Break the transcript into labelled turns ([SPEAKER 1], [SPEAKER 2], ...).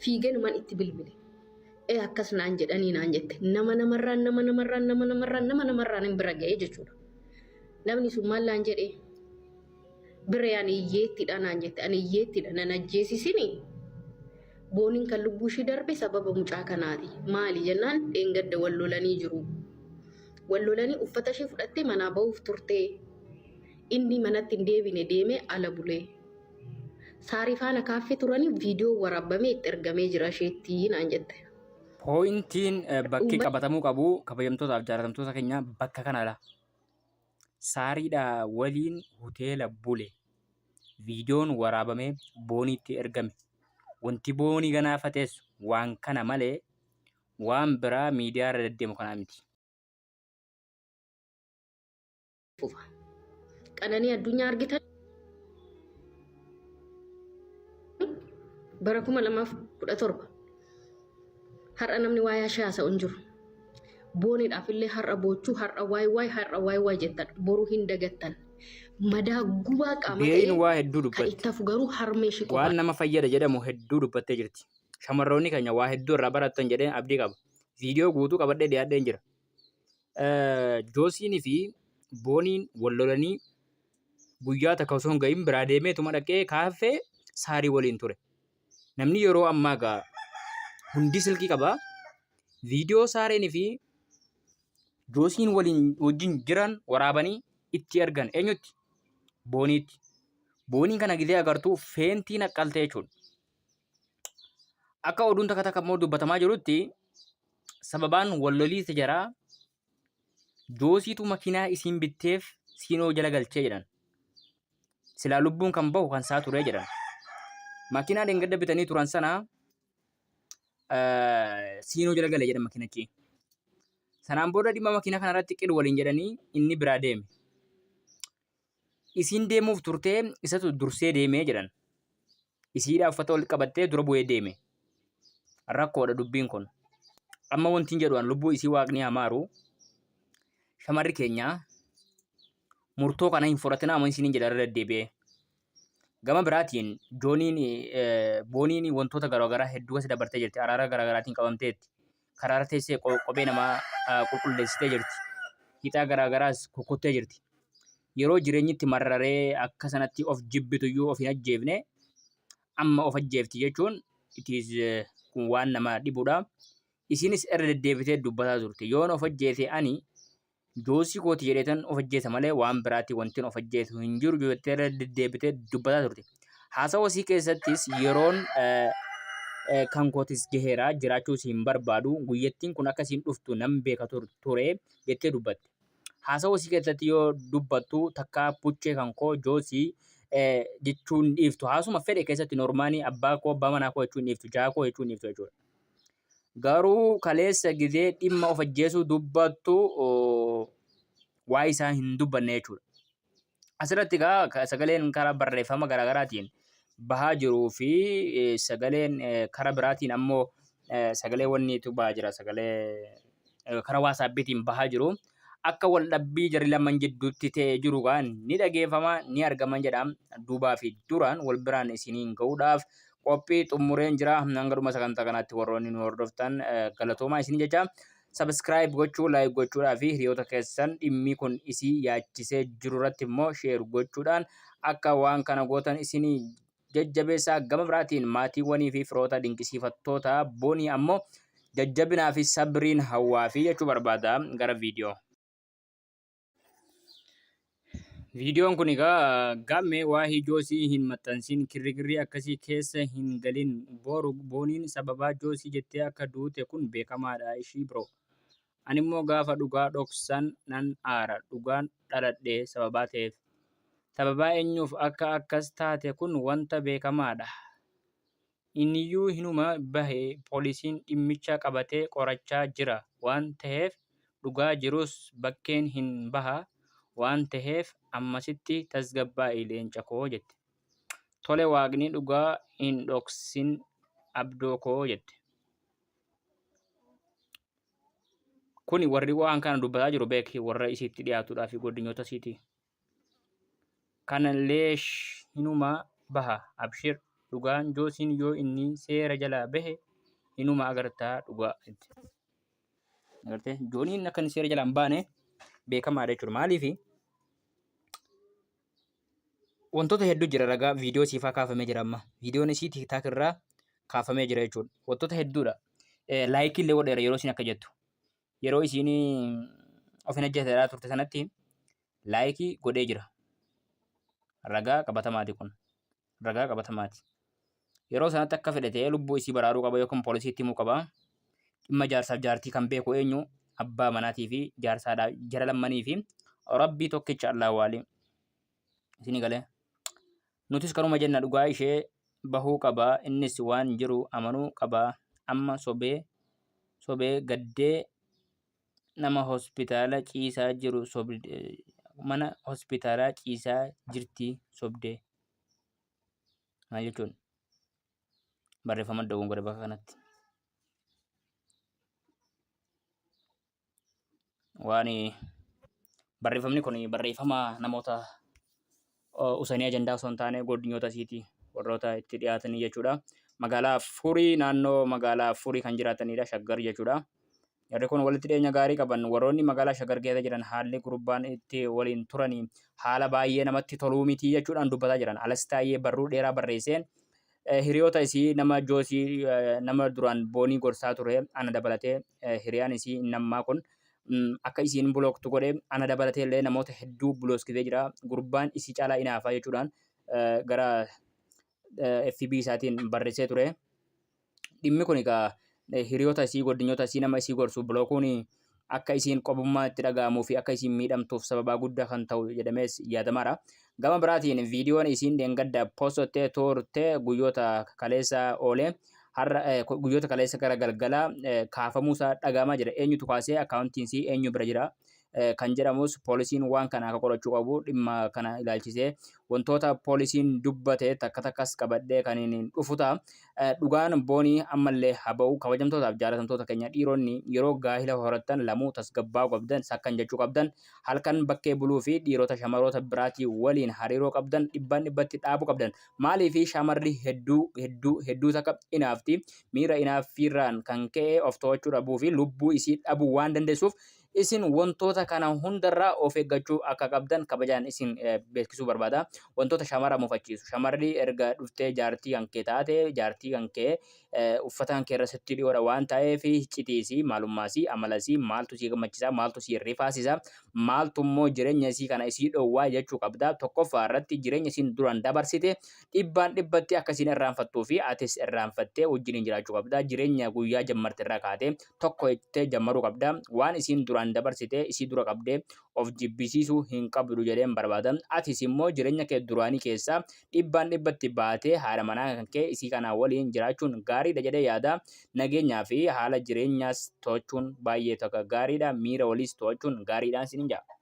[SPEAKER 1] Fiigeenuman itti bilbile. Ee akkas naan jedhanii naan jette. Nama namarraan nama namarraan nama namarraan nama namarraan hin bira ga'ee jechuudha. Namni sun maal naan jedhee? Biree ani hiyyeettidha naan jette. Ani hiyyeettidha nan ajjeesisini. Booniin kan lubbuu ishii darbe sababa mucaa kanaati. Maali jennaan dheengadda wal lolanii jiru. Wal lolanii uffata ishee fudhattee manaa ba'uuf turtee. Inni manatti hin deebine deemee ala bulee. Saarii faana kaaffee turanii viidiyoo waraabamee itti ergamee jira isheetti naan jette.
[SPEAKER 2] Pooyintiin bakki qabatamuu qabu kabajamtootaaf jaalatamtoota keenya bakka kanadha. Saariidha waliin hoteela bule. Viidiyoon waraabamee booniitti ergame. Wanti boonii ganaafates waan kana malee waan biraa miidiyaa irra deddeemu kanaa miti.
[SPEAKER 1] Fufa. Qananii addunyaa argitan bara 2017 har'a namni waa'ee ishee haasa'u hin jiru. Booniidhaaf illee har'a boochuu har'a waay waay har'a waay waay jettan boru hin dagattan. Madaa gubaa qaama
[SPEAKER 2] Beeriin
[SPEAKER 1] ta'ee
[SPEAKER 2] waa hedduu
[SPEAKER 1] kan
[SPEAKER 2] dubbatti.
[SPEAKER 1] itti hafu garuu harmee ishee
[SPEAKER 2] Waan
[SPEAKER 1] qofaadha.
[SPEAKER 2] nama fayyada jedhamu hedduu dubbattee jirti. Shamarroonni keenya waa hedduu irraa barattan jedheen abdii qaba. Viidiyoo guutuu qabadhee dhiyaadheen jira. Joosiinii fi Booniin wal lolanii guyyaa takka osoo hin gahin biraa deemeetuma dhaqee kaaffee Saarii waliin ture. Namni yeroo ammaa egaa hundi silkii qaba. Viidiyoo Saareenii fi Joosiin waliin wajjin jiran waraabanii itti ergan. Eenyutti? Booniitti. Booniin kana gizee agartuu feentii naqqalte jechuudha. Akka oduun takka takka immoo dubbatamaa jirutti sababaan wal loliisa jaraa Joosiitu makiinaa isiin bitteef siinoo jala galchee jedhan. Silaa lubbuun kan bahu kan isaa turee jedhan. Makiinaa dheengadda bitanii turan sana siinoo jala gale jedhan makiinachi. Sanaan booda dhimma makiinaa kanarratti qid waliin jedhanii inni biraa deeme. Isiin deemuuf turtee isatu dursee deemee jedhan. Isiidhaa uffata walitti qabattee dura bu'ee deeme. Rakkoodha dubbiin kun. Amma wantiin jedhu an lubbuu isii waaqni haa maaru. Shamarri keenya murtoo kana hin fudhatinaa amma isiniin jedha irra deddeebi'ee. Gama biraatiin Jooniin Booniin wantoota garaagaraa hedduu keessa dabartee jirti. Araara garaagaraatiin qabamteetti. Karaarra teessee kophee namaa qulqulleessitee jirti. Hixaa garaagaraas kukkuttee jirti. Yeroo jireenyi itti mararee akka sanatti of jibbituyyuu of hin ajjeefne amma of ajjeefti jechuun it is kun waan nama dhibudha. Isinis irra deddeebitee dubbataa turte. Yoon of ajjeese ani Joosii kooti jedheetan of ajjeesa malee waan biraatti wantin of ajjeesu hin jiru jettee irra deddeebitee dubbataa turte. Haasawa isii keessattis yeroon kan kootis gaheera jiraachuus hin barbaadu guyyattiin kun akka isiin dhuftu nan beeka ture jettee dubbatte. Haasawa isii keessatti yoo dubbattu takkaa buchee kan koo Joosii jechuu hin dhiiftu. Haasuma fedhe keessatti normaanii abbaa koo abbaa manaa koo jechuu hin dhiiftu jaa koo jechuu hin dhiiftu jechuudha. Garuu kaleessa gizee dhimma of ajjeesuu dubbattu waa isaa hin dubbanne jechuudha. Asirratti egaa sagaleen karaa barreeffama garaagaraatiin bahaa jiruu fi sagaleen karaa biraatiin ammoo sagalee wanniitu bahaa jira. Sagalee karaa waasaappiitiin bahaa jiru. Akka wal dhabbii jarri lamaan jidduutti ta'ee jiru gaa ni dhageeffama ni argama jedha. Duubaa fi duraan wal biraan isiniin gahuudhaaf qophii xumureen jira. Hanga dhuma sagantaa kanaatti warroonni nu hordoftan galatoomaa isin jecha. Subscribe gochuu, like gochuudhaa fi hiriyoota keessan dhimmi kun isii yaachisee jiru irratti immoo share gochuudhaan akka waan kana gootan isinii jajjabeessaa. Gama biraatiin maatiiwwanii fi firoota dinqisiifattoota Boonii ammoo jajjabinaa fi sabriin hawwaa fi jechuu barbaada gara viidiyoo. Viidiyoon kun egaa Gaammee waahii Joosii hin maxxansin kirrikirrii akkasii keessa hin galin boru Booniin sababaa Joosii jettee akka duute kun beekamaadha ishii bro. Animmoo gaafa dhugaa dhoksan nan aara dhugaan dhaladhe sababaa ta'eef. Sababaa eenyuuf akka akkas taate kun wanta beekamaadha. Inniyyuu hinuma bahe poolisiin dhimmicha qabatee qorachaa jira waan taheef dhugaa jirus bakkeen hin baha waan taheef ammasitti tasgabbaa'i leenca koo jette. Tole waaqni dhugaa hin dhoksin abdoo koo jette. Kuni warri waan kana dubbataa jiru beeki warra isiitti dhiyaatudhaa fi godinyoota isiiti. Kana leesh hinuma baha abshir Dhugaan Joosiin yoo inni seera jalaa bahe inuma agartaa dhugaa. Agartee Jooniin akka inni seera jalaa hin baane beekamaadha jechuudha. Maaliif wantoota hedduu jira ragaa viidiyoo siifaa kaafamee jira amma. Viidiyoon isii TikTok irraa kaafamee jira jechuudha. Wantoota hedduudha. Laayikii illee godheera yeroo isin akka jettu. Yeroo isiin of hin ajjeesaa turte sanatti laayikii godhee jira. Ragaa qabatamaati kun. Ragaa qabatamaati. Yeroo sanatti akka fedhe ta'ee lubbuu isii baraaruu qaba yookiin poolisiitti himuu qaba. Dhimma jaarsaaf jaartii kan beeku eenyu? Abbaa manaatii fi jaarsaadhaa jara lammanii fi Rabbii tokkicha Allah waali. Isinii galee. Nutis kanuma jenna dhugaa ishee bahuu qaba innis waan jiru amanuu qaba amma sobee sobee gaddee nama hospitaala ciisaa jiru mana hospitaalaa ciisaa jirti sobdee. Maal jechuun barreeffama dogongore bakka kanatti. Waan barreeffamni kun barreeffama namoota usanii ajandaa osoo hin taane godinyoota isiiti warroota itti dhiyaatanii jechuudha. Magaalaa Furii naannoo magaalaa Furii kan jiraatanidha Shaggar jechuudha. Jarri kun walitti dhiyeenya gaarii qaban warroonni magaalaa Shaggar keessa jiran haalli gurbaan itti waliin turanii haala baay'ee namatti toluu miti jechuudhaan dubbataa jiran. Alas taa'ee barruu dheeraa barreesseen hiriyoota isii nama Joosii nama duraan Boonii gorsaa ture ana dabalatee hiriyaan isii inni ammaa kun akka isiin bulooktu godhe ana dabalatee illee namoota hedduu bulooskitee jira. Gurbaan isii caalaa inaafa jechuudhaan gara FB isaatiin barreessee ture. Dhimmi kun egaa hiriyoota isii godinyoota isii nama isii gorsu bulookuun akka isiin qobummaa itti dhaga'amuu fi akka isiin miidhamtuuf sababaa guddaa kan ta'u jedhamees yaadamaadha. Gama biraatiin viidiyoon isiin dheengadda postottee turte guyyoota kaleessa oolee har'a guyyoota kaleessa gara galgalaa kaafamuusaa dhaga'amaa jira. Eenyutu kaasee akkaawuntiin isii eenyu bira jira kan jedhamus poolisiin waan kana akka qorachuu qabu dhimma kana ilaalchisee wantoota poolisiin dubbate takka takkas qabadhee kan hin dhufu ta'a. Dhugaan Boonii ammallee haa ba'u. Kabajamtootaaf jaalatamtoota keenya dhiironni yeroo gaahila horattan lamuu tasgabbaa'uu qabdan, sakkan jechuu qabdan, halkan bakkee buluu fi dhiirota shamaroota biraatii waliin hariiroo qabdan dhibbaan dhibbatti dhaabuu qabdan. Maaliif shamarri hedduu hedduu hedduu takka inaafti. Miira inaaffiirraan kan ka'e of to'achuu dhabuu fi lubbuu isii dhabuu waan dandeessuuf isin wantoota kana hundarraa of eeggachuu akka qabdan kabajaan isin beeksisuu barbaada. Wantoota shamara mufachiisu. Shamarri erga dhuftee jaartii kan kee taate jaartii kan kee uffata kan kee irra sitti dhiyoodha waan ta'eef iccitii isii, maalummaa isii, amala isii, maaltu isii gammachiisa, maaltu isii rifaasisa, maaltu immoo jireenya isii kana isii dhowwaa jechuu qabda. Tokkoffaa irratti jireenya isiin duraan dabarsite dhibbaan dhibbatti akka isiin irraanfattuu fi atis irraanfattee wajjiniin jiraachuu qabda. Jireenya guyyaa jammarte irraa kaatee tokko jettee jammaruu qabda. Waan isiin duraan dabarsite isii dura qabdee of jibbisiisuu hin qabdu jedheen barbaada. Atis immoo jireenya kee duraanii keessaa dhibbaan dhibbatti baatee haadha manaa kan kee isii kanaa waliin jiraachuun gaariidha jedhee yaada. Nageenyaa fi haala jireenyaas to'achuun baay'ee tokko gaariidha. Miira waliis to'achuun gaariidhaan isiniin jedha.